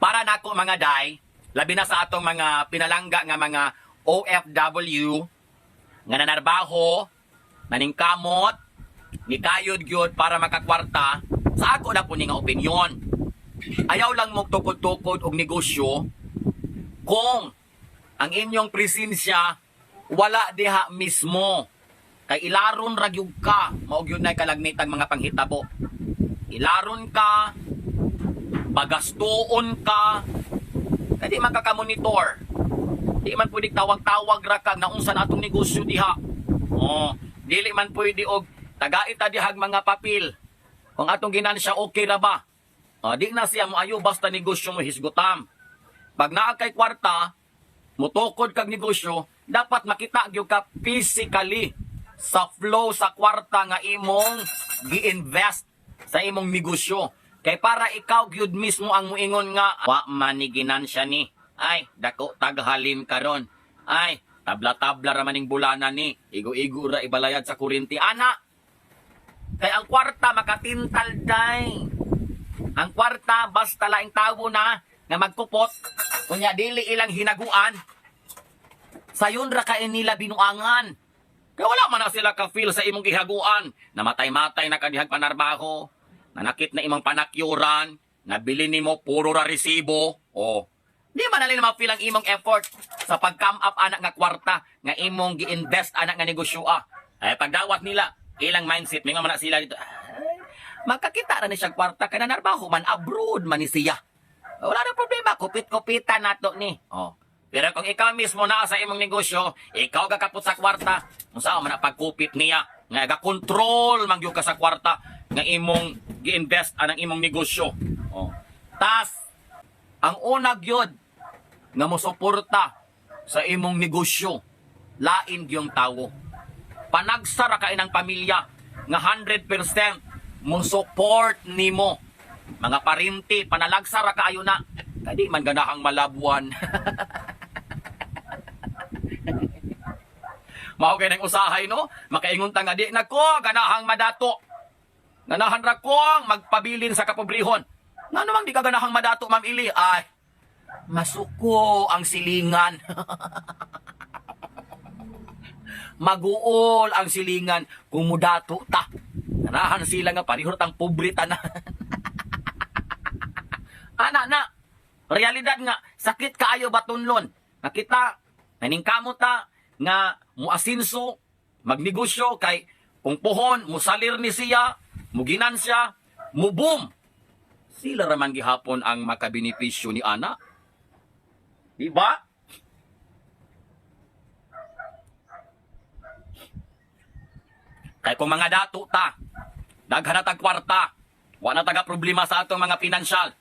Para nako, mga day, labi na sa atong mga pinalangga nga mga OFW nga nanarbaho, naningkamot, nikayod gyud para makakwarta, sa ako na po ni nga opinyon. Ayaw lang mo tukod-tukod og negosyo kung ang inyong presensya wala diha mismo. Kay ilaron ra gyud ka, mao gyud nay kalagmitang mga panghitabo. Ilaron ka, pagastuon ka, kay di man ka ka-monitor. Di man pwede tawag-tawag ra ka na unsa na atong negosyo diha. Oh, dili man pwede og tagait ta dihag mga papel. Kung atong ginansya okay ra ba? Oh, di na siya mo ayo basta negosyo mo hisgutam. Pag naa kay kwarta, mutukod kag negosyo, dapat makita gyud ka physically sa flow sa kwarta nga imong gi-invest sa imong negosyo. Kay para ikaw gyud mismo ang muingon nga wa man ni ginansya ni. Ay, dako taghalin karon. Ay, tabla-tabla ra maning bulana ni. Igo-igo ra ibalayad sa kuryente ana. Kay ang kwarta makatintal day. Ang kwarta basta laing tawo na nga magkupot unya dili ilang hinaguan. Sayon ra kay nila binuangan. Kaya wala man na sila ka-feel sa imong gihaguan. Namatay-matay na kadihag panarbaho. Nanakit na imong panakyuran. Nabili nimo puro ra resibo. Oh. Di man na nila ma-feel ang imong effort sa pag-come up anak nga kwarta nga imong gi-invest anak nga negosyo ah. Ay pagdawat nila, ilang mindset may man na sila dito. Ay, makakita ra ni siya kwarta kay nanarbaho man abroad man ni siya. Wala na problema, kupit-kupitan nato ni. Oh. Pero kung ikaw mismo naa sa imong negosyo, ikaw gakapot sa kwarta, unsa man ang pagkupit niya, nga ga-control man gyud ka sa kwarta nga imong gi-invest anang imong negosyo. Oh. Tas ang una gyud nga mosuporta sa imong negosyo, lain gyung tawo. Panagsara ka inang pamilya nga 100% mo support nimo. Mga parinti, panalagsa ra kaayo na. Kay di man ganahang malabuan. Mao kay nang usahay no, makaingon ta nga di na ko ganahang madato. Ganahan ra ko ang magpabilin sa kapobrehon. Ngano mang di ka ganahang madato, Ma'am Ili? Ay, masuko ang silingan. Maguol ang silingan kung mudato ta. Ganahan sila nga parihor tang pobre ta na. Ana na, realidad nga, sakit kaayo batunlon. Nakita, naningkamo ta nga muasinso, magnegosyo kay kung puhon, musalir ni siya, muginansya, muboom. Sila raman gihapon ang makabenepisyo ni ana. Di ba? Kay kung mga dato ta, daghan na tag kwarta, wa na taga problema sa atong mga pinansyal.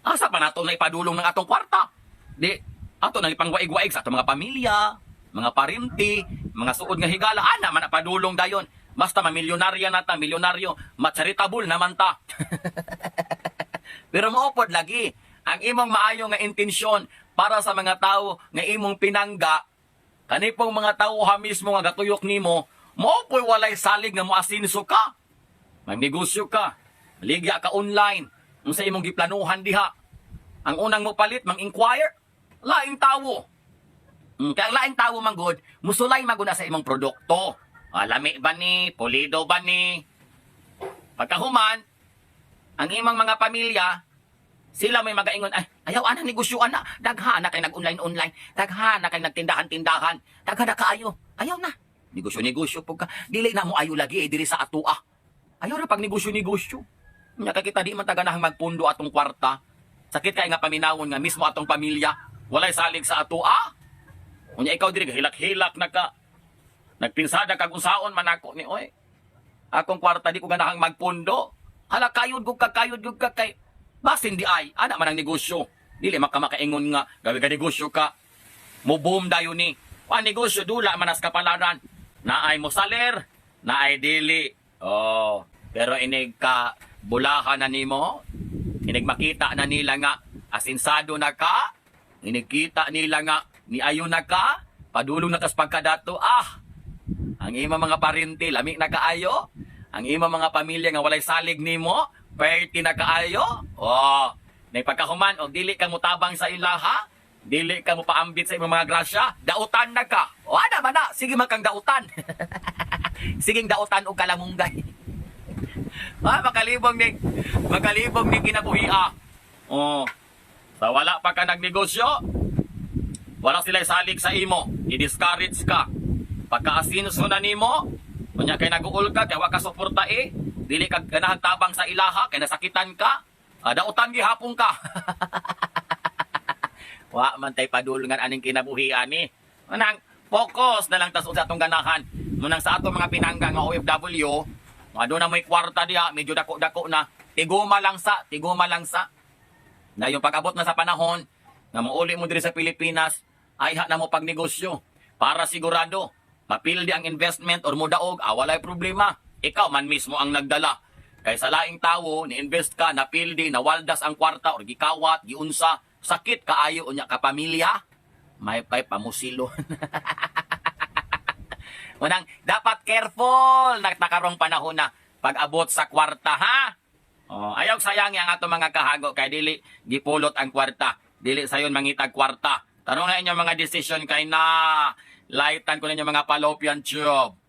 Asa pa nato na ipadulong ng atong kwarta? Di, ato nang ipangwaig-waig sa atong mga pamilya, mga parinti, mga suod nga higala, ana man na padulong dayon. Basta mamilyonarya na ta, milyonaryo, ma-charitable naman ta. Pero maupod lagi ang imong maayo nga intensyon para sa mga tao nga imong pinangga, kanipong mga tao ha mismo nga gatuyok nimo, mao po'y walay salig nga moasinso ka. Magnegosyo ka, maligya ka online, unsa imong giplanuhan diha. Ang unang mo palit, mang-inquire, laing tawo. Kaya ang laing tawo man gud, musulay man gud na sa imong produkto. Ah, lami ba ni, pulido ba ni? Pagkahuman, ang imong mga pamilya, sila may magaingon, ay, ayaw ana negosyo ana, daghan na kay nag-online-online, daghan na kay nagtindahan-tindahan, daghan na kaayo, ayaw na. Negosyo-negosyo po ka, dili na mo ayo lagi eh, diri sa atua. Ayaw na pag negosyo-negosyo. Nya kay kita di man taganahang magpundo atong kwarta. Sakit kay nga paminawon nga mismo atong pamilya, walay salig sa atua. Unya ikaw diri hilak-hilak na ka. Nagpinsada kag unsaon man ako ni oy. Akong kwarta di ko ganahang magpundo. Hala kayod gud ka, kayod gud ka kay basin di ay ana man ang negosyo. Dili man ka makaingon nga gabi ka negosyo ka. Mo boom dayon ni. Wa negosyo dula man as kapalaran. Naay mo saler, naay dili. Oh, pero inig ka bulahan na nimo, inig makita na nila nga asinsado na ka, inig kita nila nga niayo na ka, padulong na kas pagkadato, ah, ang ima mga parinti, lami na kaayo. Ang ima mga pamilya nga walay salig nimo, perti na kaayo. Oh, Nay pagkahuman og dili ka mutabang sa ilaha, dili ka mo paambit sa imong mga grasya, dautan na ka. O ana man na, sige man kang dautan. Siging dautan og kalamunggay. Ah, makalibong ni kinabuhia. Oh. Sa wala pa ka nagnegosyo, wala sila salig sa imo, i-discourage ka. Pagkaasinso na nimo, unya kay naguol ka, kay wa ka suporta eh, dili ka ganahan tabang sa ilaha, kay nasakitan ka, ah, dautan gihapon ka. Wa man tay padulngan aning kinabuhian ni. Manang focus na lang tas sa atong ganahan. Munang sa atong mga pinangga nga OFW, nga doon na may kwarta diha, medyo dako-dako na, tiguma lang sa, tiguma lang sa. Na yung pag-abot na sa panahon, nga muuli mo diri sa Pilipinas, ay ha na mo pagnegosyo. Para sigurado, mapildi ang investment or mudaog, ah, walay problema. Ikaw man mismo ang nagdala. Kay sa laing tawo, ni-invest ka, napildi, nawaldas ang kwarta or gikawat, giunsa, sakit kaayo unya ka pamilya, may pay pamusilo. Unang, dapat careful nagtakarong panahon na pag-abot sa kwarta, ha? Oh, ayaw sayangi ang ato mga kahago kay dili gipulot ang kwarta. Dili sayon mangitag kwarta. Tanong na inyong mga decision kay na lightan ko ninyo mga fallopian tube.